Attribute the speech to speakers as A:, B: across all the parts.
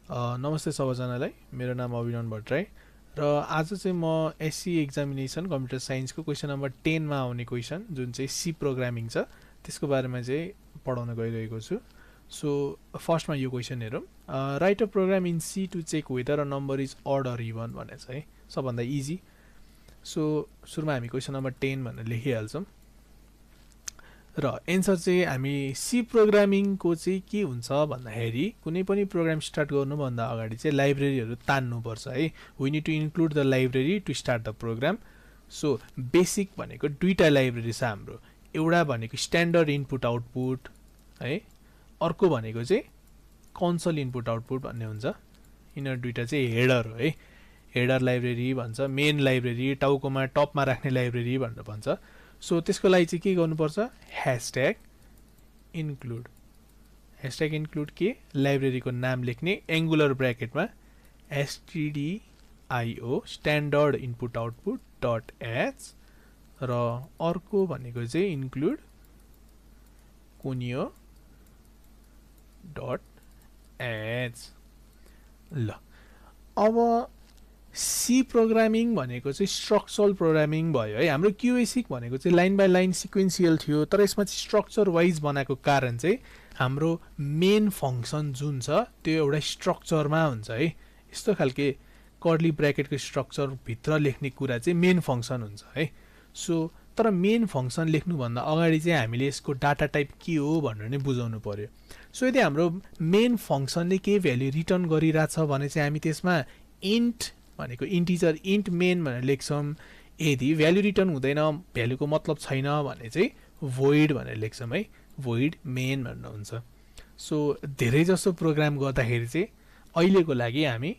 A: नमस्ते सबैजनालाई, मेरो नाम अभिनव भट्टराई र आज चाहिँ म एससी एक्जामिनेसन कम्प्युटर साइन्सको क्वेसन नम्बर 10 मा आउने क्वेसन जुन चाहिँ सी प्रोग्रामिङ छ त्यसको बारेमा चाहिँ पढाउन गइरहेको छु। सो फर्स्टमा यो क्वेसन हेरौँ। Write a program in C to check whether a number is odd or even भनेर छ है, सबभन्दा इजी। सो सुरुमा हामी क्वेसन नम्बर 10 भनेर लेखिहाल्छौँ र एन्सर चाहिँ हामी सी प्रोग्रामिङको चाहिँ के हुन्छ भन्दाखेरि कुनै पनि प्रोग्राम स्टार्ट गर्नुभन्दा अगाडि चाहिँ लाइब्रेरीहरू तान्नुपर्छ है। We need to include the library to start the program. So basic भनेको दुईटा लाइब्रेरी छ हाम्रो, एउटा भनेको स्ट्यान्डर्ड इनपुट आउटपुट है, अर्को भनेको चाहिँ कन्सोल इनपुट आउटपुट भन्ने हुन्छ। यिनीहरू दुईटा चाहिँ हेडर हो है, हेडर लाइब्रेरी भन्छ, मेन लाइब्रेरी, टाउकोमा टपमा राख्ने लाइब्रेरी भनेर भन्छ। सो त्यसको लागि चाहिँ के गर्नुपर्छ, ह्यासट्याग इन्क्लुड के लाइब्रेरीको नाम लेख्ने, एङ्गुलर ब्र्याकेटमा stdio standard input output dot H र अर्को भनेको चाहिँ इन्क्लुड कुनियो डट एच। ल अब सी प्रोग्रामिङ भनेको चाहिँ स्ट्रक्चरल प्रोग्रामिङ भयो है। हाम्रो क्युएसिक भनेको चाहिँ लाइन बाई लाइन सिक्वेन्सियल थियो, तर यसमा चाहिँ स्ट्रक्चर वाइज बनाएको कारण चाहिँ हाम्रो मेन फङ्सन जुन छ त्यो एउटा स्ट्रक्चरमा हुन्छ है। यस्तो खालके कर्ली ब्र्याकेटको स्ट्रक्चर भित्र लेख्ने कुरा चाहिँ मेन फङ्सन हुन्छ है। सो तर मेन फङ्सन लेख्नुभन्दा अगाडि चाहिँ हामीले यसको डाटा टाइप के हो भनेर नै बुझाउनु पर्यो। सो यदि हाम्रो मेन फङ्सनले केही भ्याल्यु रिटर्न गरिरहेछ भने चाहिँ हामी त्यसमा इन्ट भनेको इन्टिजर इन्ट मेन भनेर लेख्छौँ। यदि भ्याल्यु रिटर्न हुँदैन, भ्याल्युको मतलब छैन भने चाहिँ भोइड भनेर लेख्छौँ है, भोइड मेन भनेर हुन्छ। सो धेरै जसो प्रोग्राम गर्दाखेरि चाहिँ अहिलेको लागि हामी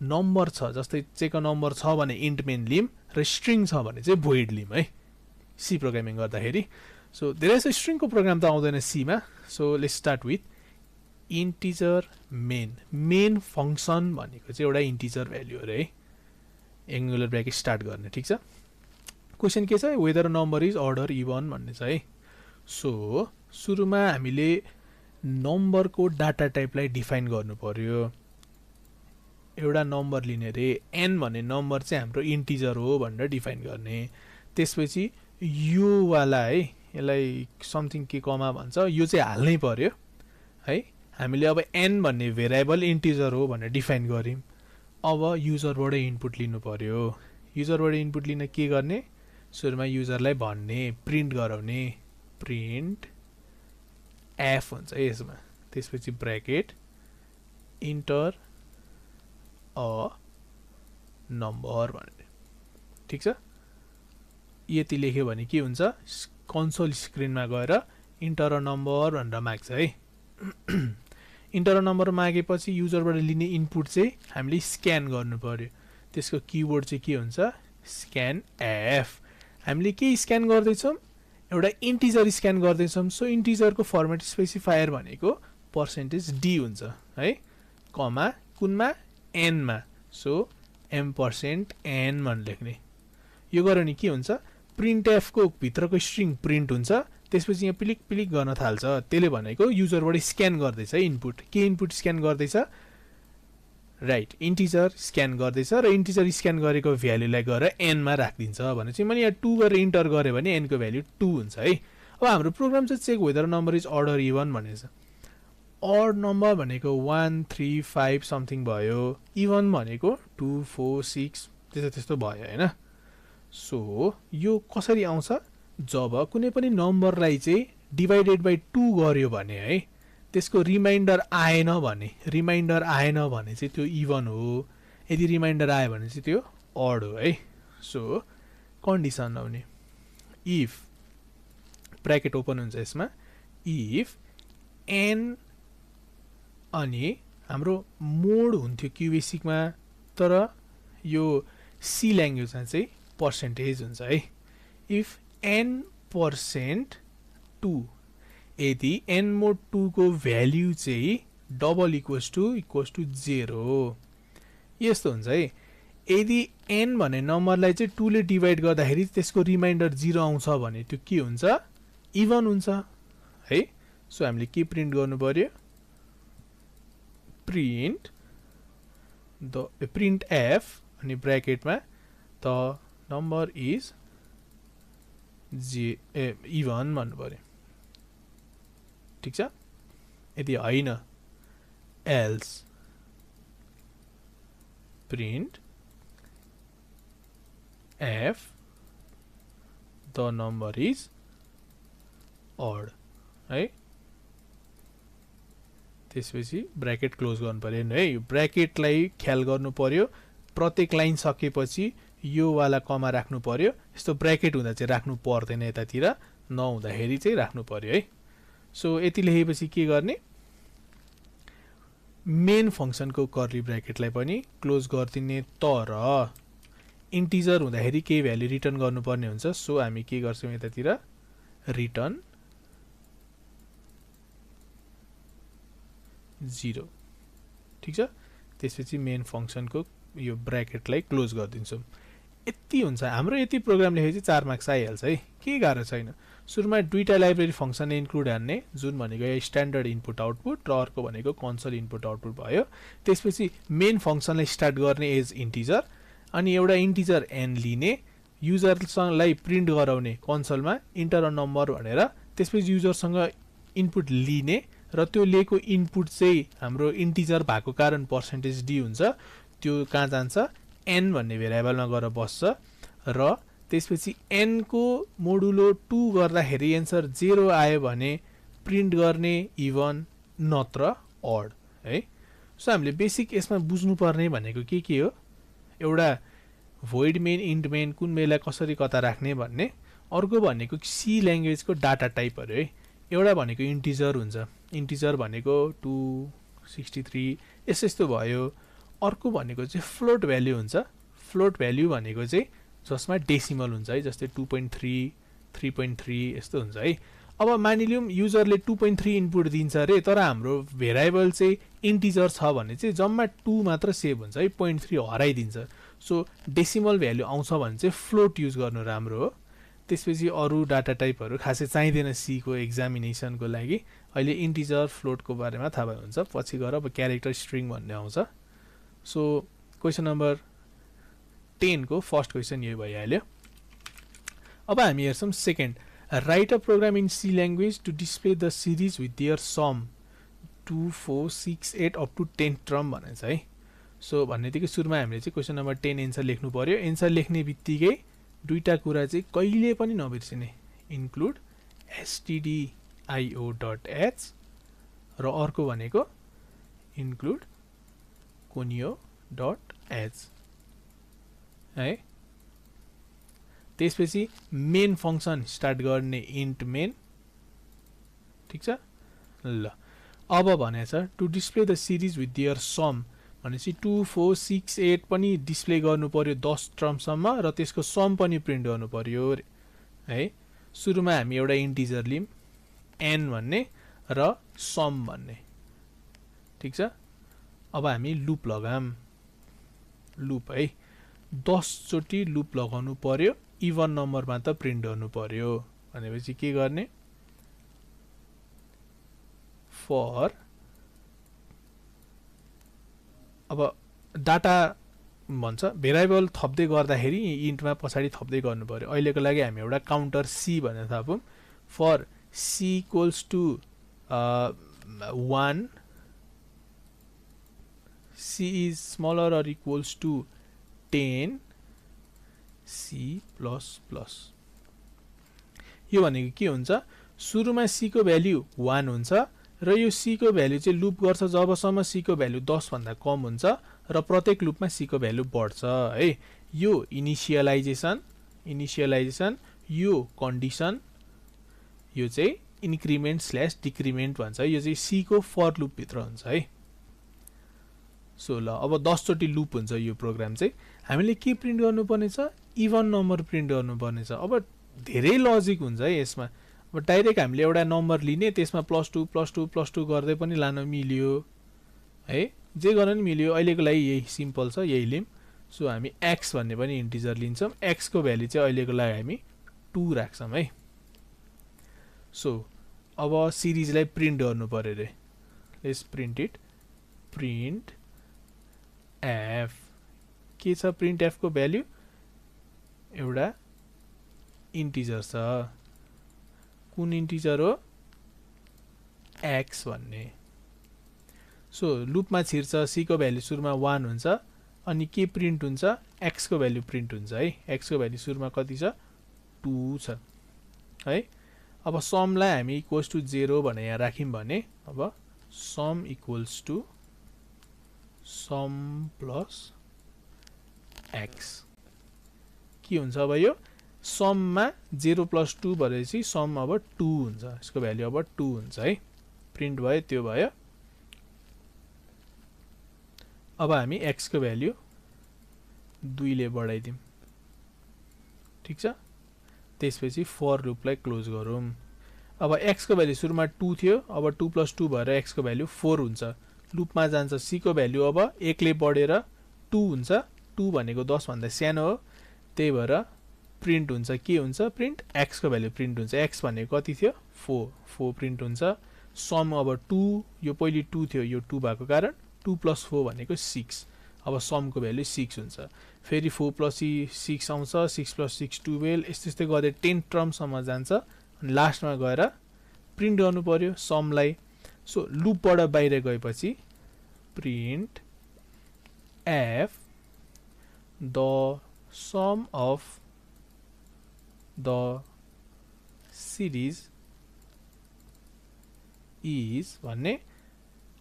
A: नम्बर छ, जस्तै चेक नम्बर छ भने इन्ट मेन लिम र स्ट्रिङ छ भने चाहिँ भोइड लिम है सी प्रोग्रामिङ गर्दाखेरि। सो धेरै जस्तो स्ट्रिङको प्रोग्राम त आउँदैन सीमा। So let's start with integer main function भनेको चाहिँ एउटा इन्टिजर भ्याल्यु हो है, एङ्गुलर ब्र्याकेट स्टार्ट गर्ने। ठिक छ, क्वेसन के छ, whether number is odd or even भन्ने छ है। सो सुरुमा हामीले नम्बरको डाटा टाइपलाई डिफाइन गर्नु पर्यो। एउटा नम्बर लिने रे, एन भन्ने नम्बर चाहिँ हाम्रो इन्टिजर हो भनेर डिफाइन गर्ने। त्यसपछि यो वाला है, यसलाई समथिङ के कमा भन्छ, यो चाहिँ हाल्नै पर्यो है। हामीले अब एन भन्ने भेरिएबल इन्टिजर हो भनेर डिफाइन गऱ्यौँ। अब युजरबाट इनपुट लिनु पर्यो। युजरबाट इनपुट लिन के गर्ने, सुरुमा युजरलाई भन्ने, प्रिन्ट गराउने, प्रिन्ट एफ हुन्छ यसमा। त्यसपछि ब्र्याकेट इन्टर अ नम्बर भनेर। ठिक छ, यति लेख्यो भने के हुन्छ, कन्सोल स्क्रिनमा गएर इन्टर अ नम्बर भनेर माग्छ है। इन्टर नम्बर मागेपछि युजरबाट लिने इनपुट चाहिँ हामीले स्क्यान गर्नु पर्यो। त्यसको किबोर्ड चाहिँ के हुन्छ, स्क्यान एफ। हामीले के स्क्यान गर्दैछौँ, एउटा इन्टिजर स्क्यान गर्दैछौँ। सो इन्टिजरको फर्मेट स्पेसिफायर भनेको %d हुन्छ है, कमा कुनमा एनमा। सो m%n भनेर लेख्ने। यो गर्यो भने के हुन्छ, प्रिन्ट एफको भित्रको स्ट्रिङ प्रिन्ट हुन्छ। त्यसपछि यहाँ पिलिक पिलिक गर्न थाल्छ, त्यसले भनेको युजरबाट स्क्यान गर्दैछ इनपुट। के इनपुट स्क्यान गर्दैछ, राइट, इन्टिजर स्क्यान गर्दैछ र इन्टिजर स्क्यान गरेको भ्याल्युलाई गएर एनमा राखिदिन्छ भने चाहिँ मैले यहाँ 2 गरेर इन्टर गरेँ भने एनको भ्याल्यु 2 हुन्छ है। अब हाम्रो प्रोग्राम चाहिँ check whether number is odd or even भनेछ। अड नम्बर भनेको 1 3 5 समथिङ भयो, इभन भनेको 2 4 6 त्यस्तो भयो होइन। सो यो कसरी आउँछ, जब कुनै पनि नम्बरलाई चाहिँ डिभाइडेड बाई 2 गर्यो भने है, त्यसको रिमाइन्डर आएन भने चाहिँ त्यो इभन हो, यदि रिमाइन्डर आयो भने चाहिँ त्यो अड हो है। सो कन्डिसन आउने, इफ ब्र्याकेट ओपन हुन्छ यसमा, इफ एन, अनि हाम्रो मोड हुन्थ्यो क्युबेसिकमा, तर यो सी ल्याङ्ग्वेजमा चाहिँ पर्सेन्टेज हुन्छ है। इफ n%2, यदि n mod 2 को भ्याल्यु चाहिँ डबल इक्वल्स टु 0, यस्तो हुन्छ है। यदि n भन्ने नम्बरलाई चाहिँ 2 ले डिभाइड गर्दाखेरि त्यसको रिमाइन्डर 0 आउँछ भने त्यो के हुन्छ, इभन हुन्छ है। सो हामीले के प्रिन्ट गर्नु पर्यो, प्रिन्ट द प्रिन्ट एफ अनि ब्र्याकेटमा द नम्बर इज इभन भन्नु पर्यो ठिक छ यदि होइन else print f the number is odd है त्यसपछि ब्र्याकेट क्लोज गर्नु पर्यो है यो ब्र्याकेटलाई ख्याल गर्नु पर्यो प्रत्येक लाइन सकेपछि यो वाला कमा राख्नु पर्यो यस्तो ब्र्याकेट हुँदा चाहिँ राख्नु पर्दैन यतातिर नहुँदाखेरि चाहिँ राख्नु पर्यो है सो यति लेखेपछि के गर्ने मेन फंक्सनको कर्ली ब्र्याकेटलाई पनि क्लोज गरिदिने तर इन्टिजर हुँदाखेरि केही भ्यालु रिटर्न गर्नुपर्ने हुन्छ सो हामी के गर्छौं यतातिर रिटर्न 0 ठीक छ त्यसपछि मेन फंक्सनको यो ब्र्याकेटलाई क्लोज गरिदिन्छौं यति हुन्छ हाम्रो यति प्रोग्राम लेखेपछि 4 मार्क्स आइहाल्छ है के गाह्रो छैन सुरुमा दुईटा लाइब्रेरी फंक्सन इन्क्लुड हान्ने जुन भनेको स्ट्यान्डर्ड इनपुट आउटपुट र अर्को भनेको कन्सोल इनपुट आउटपुट भयो त्यसपछि मेन फंक्सनलाई स्टार्ट गर्ने एज इन्टिजर अनि एउटा इन्टिजर n लिने युजरसँगलाई प्रिन्ट गराउने कन्सोलमा इन्टर अ नम्बर भनेर त्यसपछि युजरसँग इनपुट लिने र त्यो लिएको इनपुट चाहिँ हाम्रो इन्टिजर भएको कारण पर्सेन्टेज d हुन्छ त्यो कहाँ जान्छ n भन्ने भेरिएबलमा गएर बस्छ र त्यसपछि n को मोडुलो 2 गर्दाखेरि एन्सर 0 आयो भने प्रिन्ट गर्ने इभन नत्र अड है सो हामीले बेसिक यसमा बुझ्नु पर्ने भनेको के हो एउटा void main int main कुन बेला कसरी कता राख्ने भन्ने अर्को भनेको सी ल्याङ्ग्वेजको डाटा टाइपहरु है एउटा भनेको इन्टिजर हुन्छ इन्टिजर भनेको 263 यस्तो भयो अर्को भनेको चाहिँ फ्लोट भ्यालु हुन्छ फ्लोट भ्यालु भनेको चाहिँ जसमा डेसिमल हुन्छ है जस्तै 2.3 3.3 यस्तो हुन्छ है अब मानिलियौं युजरले 2.3 इनपुट दिन्छ रे तर हाम्रो भेरिएबल चाहिँ इन्टिजर छ भने चाहिँ जम्मा 2 मात्र सेभ हुन्छ है 0.3 हराइदिन्छ सो डेसिमल भ्यालु आउँछ भने चाहिँ फ्लोट युज गर्नु राम्रो हो त्यसपछि अरु डाटा टाइपहरु खासै चाहिदैन सी को एक्जामिनेसनको लागि अहिले इन्टिजर फ्लोटको बारेमा थाहा भयो हुन्छ पछि गएर अब क्यारेक्टर स्ट्रिङ भन्ने आउँछ सो क्वेशन नम्बर 10 को फर्स्ट क्वेशन यही भइहाल्यो अब हामी हेर्छौं second write a program in C language to display the series with their sum 2 4 6 8 up to 10 term भनेछ है सो भन्नेबित्तिकै सुरुमा हामीले चाहिँ क्वेशन नम्बर 10 एन्सर लेख्नु पर्यो एन्सर लेख्ने बित्तिकै दुईटा कुरा चाहिँ कहिले पनि नबिर्सिने इन्क्लुड stdio.h र अर्को भनेको इन्क्लुड conio.h है त्यसपछि मेन फंक्सन स्टार्ट गर्ने इन्ट मेन ठीक छ ल अब भनेछ to display the series with their sum भनेपछि 2 4 6 8 पनि डिस्प्ले गर्नु पर्यो 10 टर्मसम्म र त्यसको सम पनि प्रिन्ट गर्नु पर्यो है सुरुमा हामी एउटा इन्टिजर लियौं n भन्ने र सम भन्ने ठीक छ अब हामी लूप लगाम लूप है 10 चोटी लूप लगाउनु पर्यो इभन नम्बरमा त प्रिन्ट गर्नु पर्यो भनेपछि के गर्ने फर अब डाटा भन्छ भेरिएबल थप्दै गर्दाखेरि इन्टमा पछाडी थप्दै गर्नु पर्यो अहिलेको लागि हामी एउटा काउन्टर सी भनेर थापौं for c equals to 1 c is smaller or equals to 10 c plus plus यो भनेको के हुन्छ सुरुमा c को भ्यालु 1 हुन्छ र यो c को भ्यालु चाहिँ लूप गर्छ जबसम्म c को भ्यालु 10 भन्दा कम हुन्छ र प्रत्येक लूपमा c को भ्यालु बढ्छ है यो इनिशियलाइजेसन यो कन्डिसन यो चाहिँ इन्क्रिमेन्ट स्ल्याश डिक्रिमेन्ट भन्छ यो चाहिँ c को फर लूप भित्र हुन्छ है सो ल अब 10 चोटी लूप हुन्छ यो प्रोग्राम चाहिँ हामीले के प्रिन्ट गर्नुपर्ने छ इभन नम्बर प्रिन्ट गर्नुपर्ने छ अब धेरै लजिक हुन्छ है यसमा अब डाइरेक्ट हामीले एउटा नम्बर लिने त्यसमा +2 +2 +2 गर्दै पनि लान मिल्यो है जे गर्न नि मिल्यो अहिलेको लागि यही सिम्पल छ यही लिम सो हामी x भन्ने पनि इन्टिजर लिन्छौं x को भ्यालु चाहिँ अहिलेको लागि हामी 2 राख्छौं है सो अब सिरिजलाई प्रिन्ट गर्नु पर्यो रे let's print it print F के छ प्रिन्ट एफ को भ्याल्यु एउटा इन्टिजर छ कुन इन्टिजर हो एक्स भन्ने सो लुपमा छिर्छ सी को भ्याल्यु सुरुमा 1 हुन्छ अनि के प्रिन्ट हुन्छ एक्स को भ्याल्यु प्रिन्ट हुन्छ है एक्स को भ्याल्यु सुरुमा कति छ 2 छ है अब समलाई हामी इक्वल्स टु 0 भने यहाँ राख्यौं भने अब sum equals to sum plus x के हुन्छ अब यो सममा 0 प्लस 2 भएपछि सम अब 2 हुन्छ यसको भ्याल्यु अब 2 हुन्छ है प्रिन्ट भयो त्यो भयो अब हामी एक्स को भ्याल्यु 2 ले बढाइदियौं ठीक छ त्यसपछि फर लुपलाई क्लोज गरौँ अब एक्स को भ्याल्यु सुरुमा 2 थियो अब 2 + 2 भएर एक्स को भ्याल्यु 4 हुन्छ लुपमा जान्छ सी को भ्याल्यु अब 1 ले बढेर 2 हुन्छ 2 भनेको 10 भन्दा सानो हो त्यही भएर प्रिन्ट हुन्छ के हुन्छ प्रिन्ट एक्स को भ्याल्यु प्रिन्ट हुन्छ एक्स भनेको कति थियो 4 प्रिन्ट हुन्छ सम अब 2 यो पहिले 2 थियो यो 2 भएको कारण 2 + 4 भनेको 6 अब सम को भ्याल्यु 6 हुन्छ फेरि 4 + 6 आउँछ 6 + 6 12 यस्तै गर्दै 10 टर्म सम्म जान्छ अनि लास्टमा गएर प्रिन्ट गर्नु पर्यो समलाई सो लुपबाट बाहिर गएपछि print f the sum of the series is भन्ने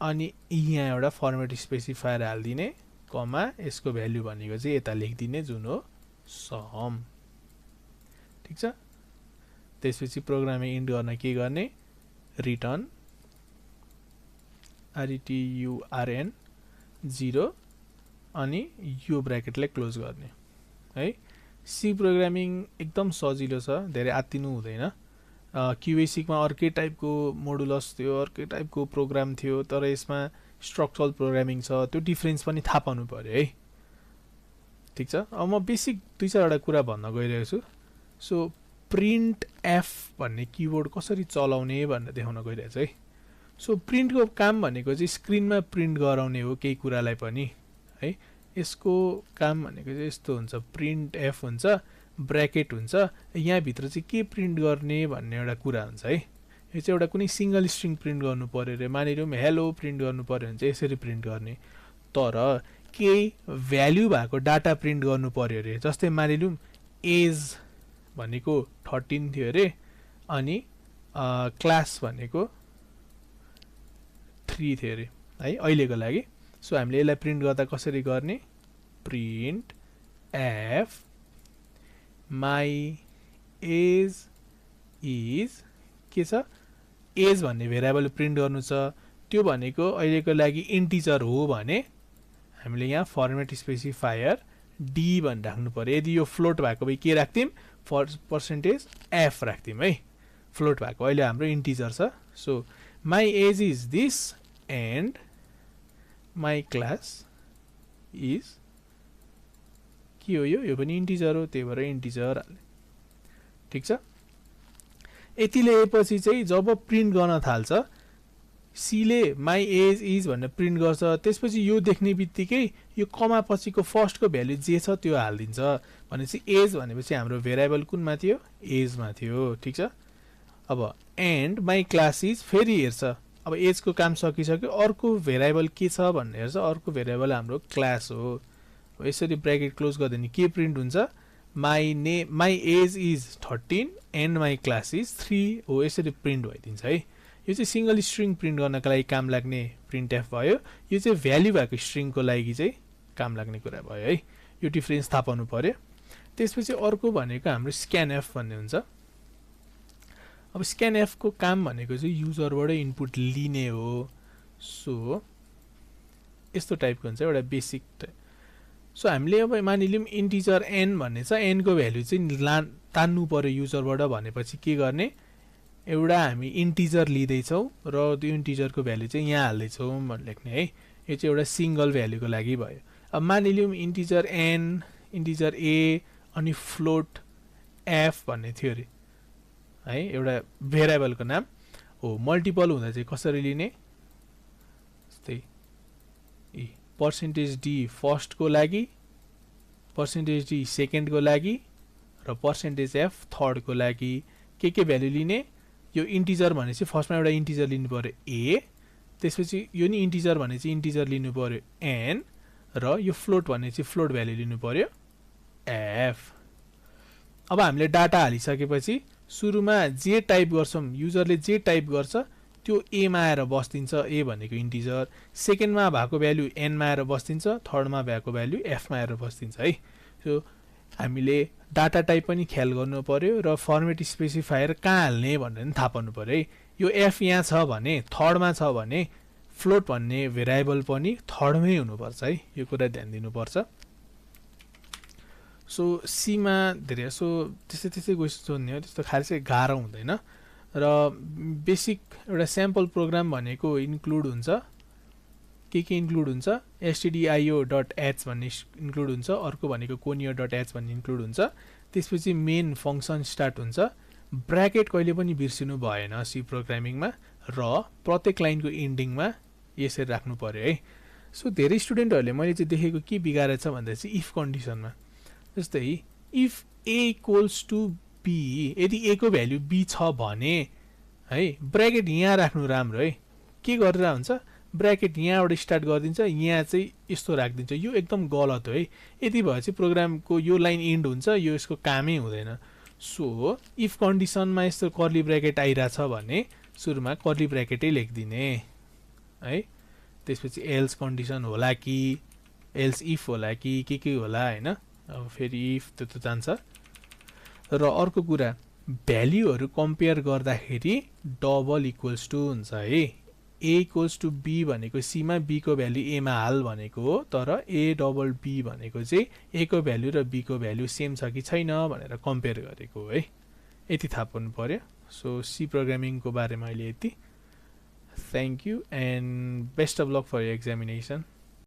A: अनि यहाँ एउटा फर्मेट स्पेसिफायर हाल्दिने कमा यसको भ्याल्यु भनेको चाहिँ यता लेखिदिने जुन हो सम ठीक छ त्यसपछि प्रोग्रामिङ इन्ड गर्न के गर्ने रिटर्न RETURN 0 अनि यो ब्र्याकेटलाई क्लोज गर्ने है सी प्रोग्रामिङ एकदम सजिलो छ धेरै आत्तिनु हुँदैन क्यूएसीमा अर्कै टाइपको मोडुलस थियो अर्कै टाइपको प्रोग्राम थियो तर यसमा स्ट्रक्चरल प्रोग्रामिङ छ त्यो डिफरेन्स पनि थाहा पाउनु पर्यो है ठीक छ अब म बेसिक 2-4 वटा कुरा भन्न गइरहेको छु सो प्रिन्ट एफ भन्ने किवर्ड कसरी चलाउने भनेर देखाउन गइरहेको छु है सो प्रिन्टको काम भनेको चाहिँ स्क्रिनमा प्रिन्ट गराउने हो केही कुरालाई पनि है यसको काम भनेको चाहिँ यस्तो हुन्छ प्रिन्ट एफ हुन्छ ब्र्याकेट हुन्छ यहाँ भित्र चाहिँ के प्रिन्ट गर्ने भन्ने एउटा कुरा हुन्छ है यो चाहिँ एउटा कुनै सिंगल स्ट्रिङ प्रिन्ट गर्नु पर्यो रे मानिलिउँ हेलो प्रिन्ट गर्नु पर्यो भने चाहिँ यसरी प्रिन्ट गर्ने तर केही भ्याल्यु भएको डाटा प्रिन्ट गर्नु पर्यो रे जस्तै मानिलिउँ एज भनेको 13 थियो रे अनि क्लास भनेको 3 थियो रे है अहिलेको लागि सो हामीले यसलाई प्रिन्ट गर्दा कसरी गर्ने print F my age is के छ एज भन्ने भेरिएबल प्रिन्ट गर्नु छ त्यो भनेको अहिलेको लागि इन्टिजर हो भने हामीले यहाँ फर्मेट स्पेसिफायर डी भन्न राख्नु पर्यो यदि यो फ्लोट भएको भए के राख्थ्यौं पर्सेन्टेज एफ राख्थ्यौं है फ्लोट भएको अहिले हाम्रो इन्टिजर छ so my age is this and my class is के हो यो पनि इन्टिजर हो त्यही भएर इन्टिजर हाल्ने ठीक छ यति लेपछि चाहिँ जब प्रिन्ट गर्न थाल्छ सीले माई एज इज भनेर प्रिन्ट गर्छ त्यसपछि यो देख्ने बित्तिकै यो कमा पछिको फर्स्टको भ्याल्यु जे छ त्यो हालिदिन्छ भनेपछि एज भनेपछि हाम्रो भेरिएबल कुनमा थियो एजमा थियो ठीक छ अब एन्ड माई क्लास इज फेरि हेर्छ अब एजको काम सकिसक्यो अर्को भेरिएबल के छ भन्ने हेर्छ अर्को भेरिएबल हाम्रो क्लास हो यसरी ब्र्याकेट क्लोज गर्दा नि के प्रिन्ट हुन्छ my age is 13 and my class is 3 हो यसरी प्रिन्ट भइदिन्छ है यो चाहिँ सिंगल स्ट्रिङ प्रिन्ट गर्नका लागि काम लाग्ने प्रिन्ट एफ भयो यो चाहिँ भ्याल्यु भएको स्ट्रिङको लागि चाहिँ काम लाग्ने कुरा भयो है यो डिफरेन्स थाहा पाउनु पर्यो त्यसपछि अर्को भनेको हाम्रो स्क्यान एफ भन्ने हुन्छ अब स्क्यान एफ को काम भनेको चाहिँ युजरबाट इनपुट लिने हो सो यस्तो टाइपको हुन्छ एउटा बेसिक सो हामीले अब मानिलिउँ इन्टिजर एन भन्ने छ एन को भ्याल्यु चाहिँ तान्नु पर्यो युजरबाट भनेपछि के गर्ने एउटा हामी इन्टिजर लिँदैछौँ र त्यो इन्टिजरको भ्याल्यु चाहिँ यहाँ हाल्दैछौँ भनेर लेख्ने है यो चाहिँ एउटा सिंगल भ्याल्युको लागि भयो अब मानिलिउँ इन्टिजर एन इन्टिजर ए अनि फ्लोट एफ भन्ने थियो अरे है एउटा भेरिएबलको नाम हो मल्टिपल हुँदा चाहिँ कसरी लिने जस्तै %d फर्स्टको लागि, %d सेकेन्डको लागि र %f थर्डको लागि के भ्यालु लिने, यो इन्टिजर भनेपछि फर्स्टमा एउटा इन्टिजर लिनु पर्यो a, त्यसपछि यो नि इन्टिजर भनेपछि इन्टिजर लिनु पर्यो n, र यो फ्लोट भनेपछि फ्लोट भ्यालु लिनु पर्यो f। अब हामीले डाटा हालिसकेपछि सुरुमा जे टाइप गर्छौं, युजरले जे टाइप गर्छ त्यो a मा आएर बस्दिन्छ, a भनेको इन्टिजर, सेकेन्डमा भएको भ्यालु n मा आएर बस्दिन्छ, थर्डमा भएको भ्यालु f मा आएर बस्दिन्छ है। सो हामीले डाटा टाइप पनि ख्याल गर्नु पर्यो र फर्मेट स्पेसिफायर कहाँ हाल्ने भनेर पनि थाहा पाउनु पर्यो है। यो f यहाँ छ भने, थर्डमा छ भने फ्लोट भन्ने भेरिएबल पनि थर्डमै हुनुपर्छ है, यो कुरा ध्यान दिनुपर्छ। सो सी मा धेरै सो त्यस्तै क्वेसन सोध्ने हो, त्यस्तो खासै गाह्रो हुँदैन र बेसिक एउटा स्याम्पल प्रोग्राम भनेको इन्क्लुड हुन्छ, के इन्क्लुड हुन्छ, stdio.h भन्ने इन्क्लुड हुन्छ, अर्को भनेको conio.h भन्ने इन्क्लुड हुन्छ, त्यसपछि मेन फंक्सन स्टार्ट हुन्छ, ब्र्याकेट कहिले पनि बिर्सिनु भएन सी प्रोग्रामिङमा, र प्रत्येक लाइनको एन्डिङमा यसरी राख्नु पर्यो है। सो धेरै स्टुडेन्टहरूले मैले चाहिँ देखेको के बिगारेछ भन्दा चाहिँ इफ कन्डिसनमा, जस्तै if a equals to b, यदि a को भ्यालु b छ भने है ब्र्याकेट यहाँ राख्नु राम्रो है। के गरेर हुन्छ, ब्र्याकेट यहाँबाट स्टार्ट गरिदिन्छ, यहाँ चाहिँ यस्तो राखिदिन्छ, यो एकदम गलत हो है। यति भएपछि प्रोग्रामको यो लाइन एन्ड हुन्छ, यो यसको कामै हुँदैन। सो इफ कन्डिसनमा यस्तो कर्ली ब्र्याकेट आइरहेछ भने सुरुमा कर्ली ब्र्याकेटै लेखिदिने है, त्यसपछि एल्स कन्डिसन होला कि एल्स इफ होला कि के होला हैन, अब फेरि इफ त्यो जान्छ। र अर्को कुरा, भ्याल्युहरू कम्पेयर गर्दाखेरि डबल इक्वल्स टु हुन्छ है। a इक्वल्स टु b भनेको c मा b को भ्यालु a मा हाल भनेको हो, तर a डबल b भनेको चाहिँ a को भ्यालु र b को भ्यालु सेम छ कि छैन भनेर कम्पेयर गरेको है। यति थाहा पाउनु पर्यो। सो सी प्रोग्रामिङको बारेमा अहिले यति। Thank you and best of luck for your examination.